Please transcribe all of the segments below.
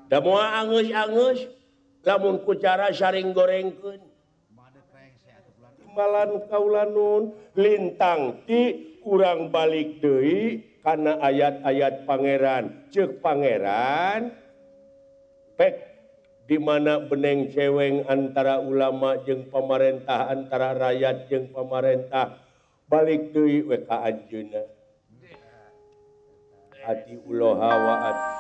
Da moal angeus-angeus lamun ku cara saring gorengkeun. Timbalan kaula nun lintang ti urang balik deui kana ayat-ayat pangeran. Ceuk pangeran pek di mana beneng ceweng antara ulama jeung pamarentah, antara rakyat jeung pamarentah, balik deui we ka anjeunna. Ati uloha wa ati.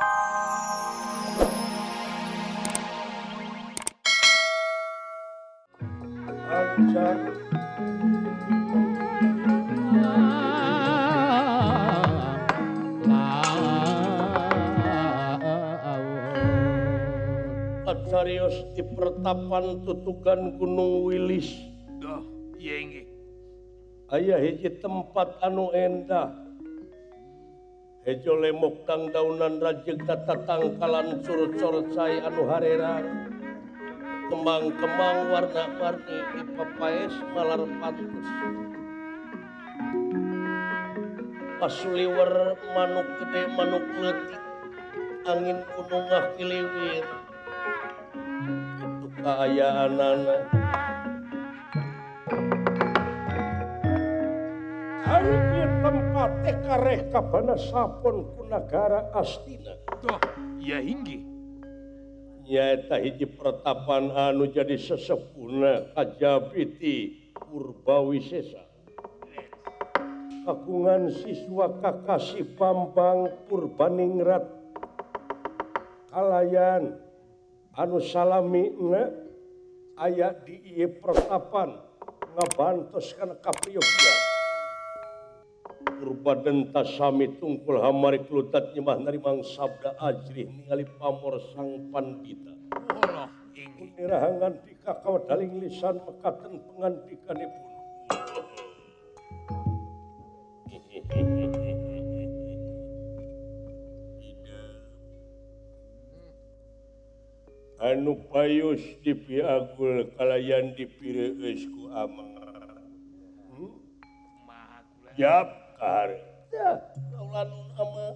Serius di pertapan tutugan Gunung Wilis. Duh, iya inggih. Aya hiji tempat anu endah. Hejo lemok kang daunan rajeg tatatangkalan curut-curut cai anu harera. Kembang-kembang warna-warni di papaes malar pantes. Pasuliwer manuk gede manuk leutik. Angin kunungah kiliwir. Itu kaayaanana. Hari ieu tempat teh kareh kabana sapon ku nagara Astina. Duh, iya inggih. Nyaeta hiji pertapan anu jadi sesepuhna Kajabiti Purbawisesa. Kagungan siswa Kakasih Bambang Purbaningrat kalayan anu salamina aya di ieu pertapan ngabantos kana kapriyogian. Purba denta sami tungkul hamari klutat nyembah narimang sabda ajrih ningali pamor sang pandita. Allah inggih. Nirahangan dika kawedaling lisan mekaten pengandikanipun. Anu payus dipiagul kalayan dipireueus ku amang. Jap kahare. Ya, kaula nun ama.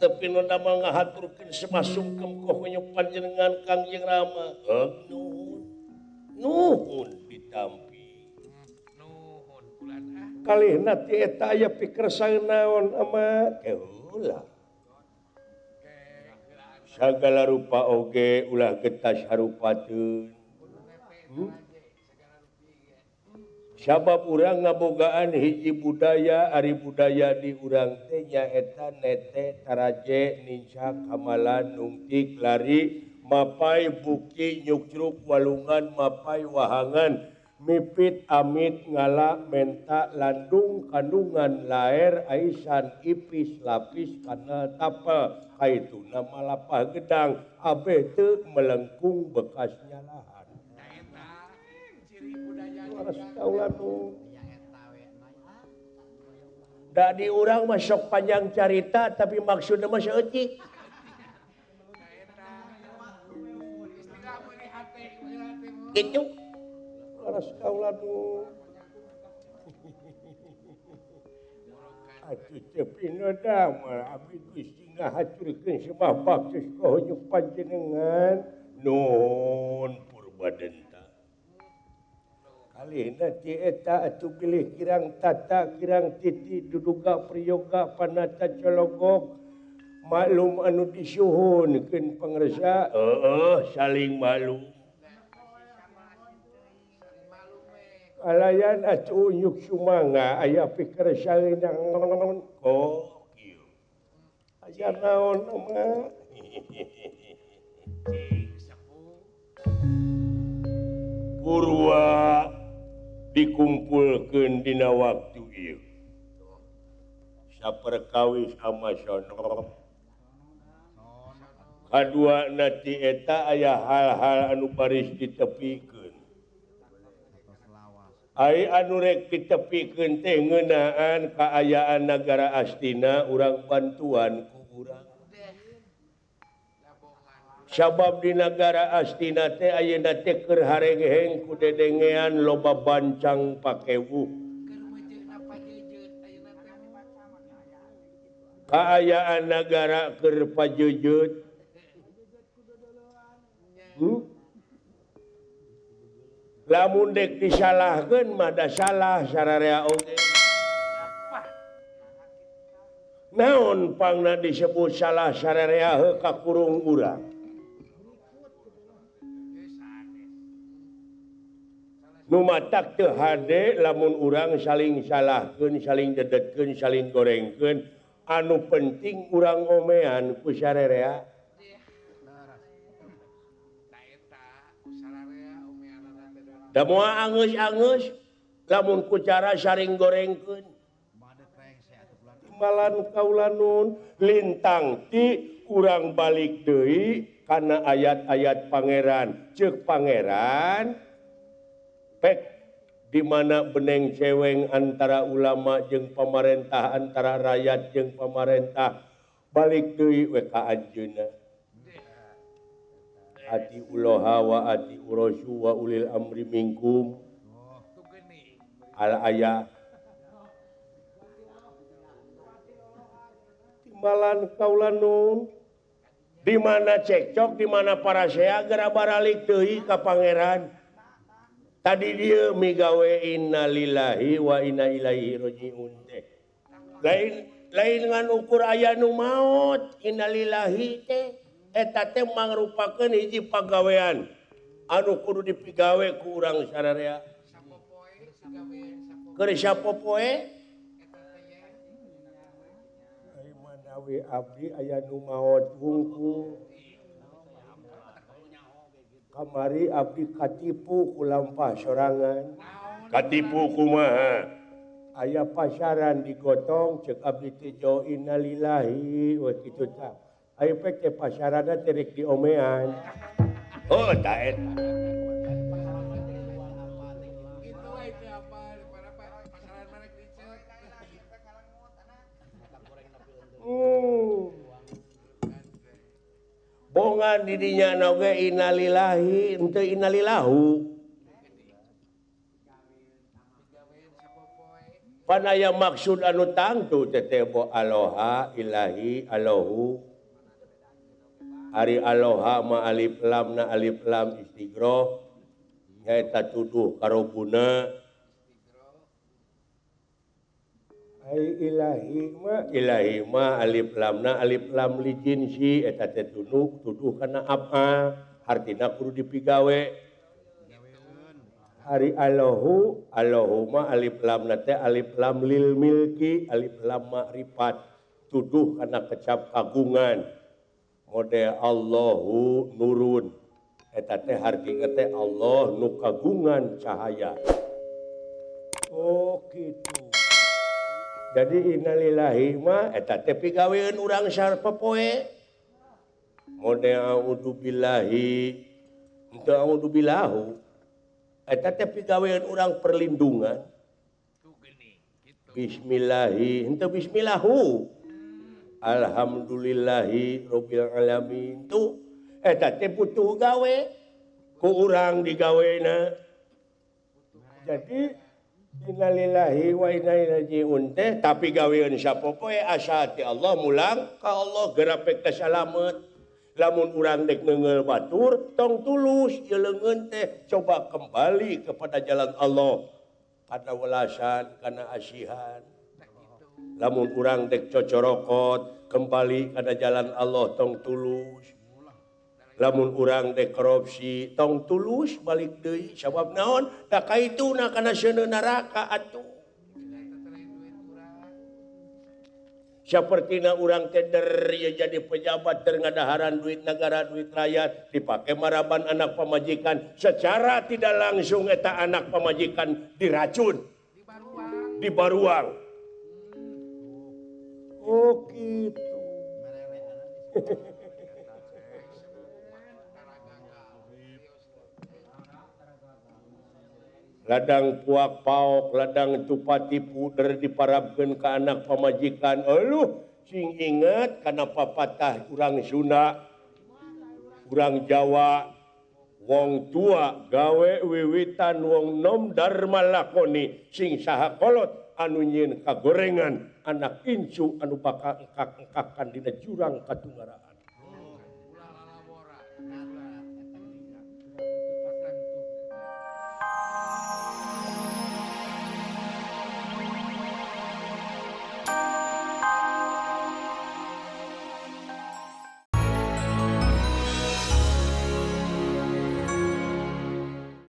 Tapi nu damel ngahaturkeun semasungkem koh panjenengan Kangjeng Rama. Nuhun. Nuhun ditampi. Nuhun bulan ah. Kalihna ti eta aya pikersa naon ama? Keulah. Sagala rupa oge ulah getas harupateun. Sabab urang ngabogaan hiji budaya, ari budaya di urang teh nyaeta nete, taraje, nincak, kamalan, nungtik, lari, mapai, buki, nyukcruk, walungan, mapai, wahangan, mipit, amit, ngala, menta, landung, kandungan, laer, aisan, ipis, lapis, kana, tapa, kaituna malapah gedang, abeh teu melengkung bekas nyalahan. Da di urang mah sok panjang carita tapi maksudna mah saeutik. Kitu. Laras kaula nu. Atuh teu pinodamel abdi Gusti ngahaturkeun sembah baktos ka panjenengan. Nuhun Purbadenta. Kalihna ti eta atuh bilih kirang tata kirang titi duduga priyoga panata cologok maklum anu disuhunkeun pangersa heueuh saling maklum. Kalayan atuh unyuk sumangga aya pikersaeun oh kieu. Aya naon mah? Purwa dikumpulkeun dina waktu ieu. Saperkawis amasono. Kadua na ti eta aya hal-hal anu baris ditepikeun. Ai anu rek ditepikeun teh ngeunaan kaayaan nagara Astina urang bantuan ku urang. Sabab di nagara Astina teh ayeuna teh keur haregeheng ku dedengean loba bancang pakewuh. Kaayaan nagara keur pajeujeuh. Lamun dek disalahkeun mah da salah sararea oge. Naon pangna disebut salah sararea heuh ka kurung urang. Nu matak teu hade lamun urang saling salahkeun, saling dedetkeun, saling gorengkeun, anu penting urang omean ku sararea. Da moal angeus-angeus lamun ku cara saring gorengkeun. Timbalan kaula nun lintang ti urang balik deui kana ayat-ayat pangeran. Ceuk pangeran pek di mana beneng ceweng antara ulama jeung pamarentah, antara rakyat jeung pamarentah, balik deui we ka anjeunna. Ati uloha wa ati urasu wa ulil amri minkum. Al ayah. Timbalan kaula nun di mana cekcok, di mana parasea geura baralik deui ka pangeran. Tadi dia migawe innalillahi wa inna ilaihi rajiun teh. Lain ngan ukur aya nu maot innalillahi teh eta teh mangrupakeun hiji pagawean anu kudu dipigawe ku urang sararea. Keur sapopoe ai manawi abdi aya nu maot wungkul. Kamari abdi katipu ku lampah sorangan. Katipu kumaha? Aya pasaran digotong ceuk abdi teh jo innalillahi wa kitu tah. Ayo pek teh pasaranna teh rek diomean. Oh ta eta. Bongan didinya oge innalillahi henteu innalilahu. Pan aya maksud anu tangtu teh bo aloha ilahi alohu. Ari aloha ma alif lam na alif lam istighroh nyaeta tuduh karobuna. Ai ilahi ma alif lam na alif lam li jinsi eta teh tuduh kana apa hartina kudu dipigawe. Ari alohu alohu ma alif lam na teh alif lam lil milki alif lam ma'rifat tuduh kana kecap kagungan. Mode Allahu nurun eta teh hartina teh Allah nu kagungan cahaya. Oh kitu. Jadi innalillahi ma eta teh pigaweun urang sapopoe. Mode a'udzubillahi henteu a'udzubillahu eta teh pigaweun urang perlindungan. Bismillahi henteu bismillahu. Alhamdulillahi rabbil alamin tuh eta teh butuh gawe ku urang digawena. Jadi innalillahi wa inna ilaihi rajiun teh tapi gaweun sapopoe asa ti Allah mulang ka Allah geura pek teh salamet. Lamun urang dek neunggeul batur tong tulus ieu leungeun teh coba kembali kepada jalan Allah kana welasan kana asihan. Lamun urang dek cocorokot kembali kana jalan Allah tong tulus. Lamun urang dek korupsi tong tulus balik deui sabab naon da kaituna kana seuneu neraka atuh. Sapertina urang teh der ya jadi pejabat der ngadaharan duit negara duit rakyat dipake maraban anak pamajikan secara tidak langsung eta anak pamajikan diracun dibaruang. Oh gitu. Ladang puak paok, ladang tupati puder diparabkeun ka anak pamajikan. Aluh, sing inget kana papatah urang Sunda, urang Jawa, wong tua gawe wiwitan wong nom dharma lakoni sing saha kolot anu nyieun kagorengan anak incu anu bakal engkak-engkakan dina jurang katunggaraan.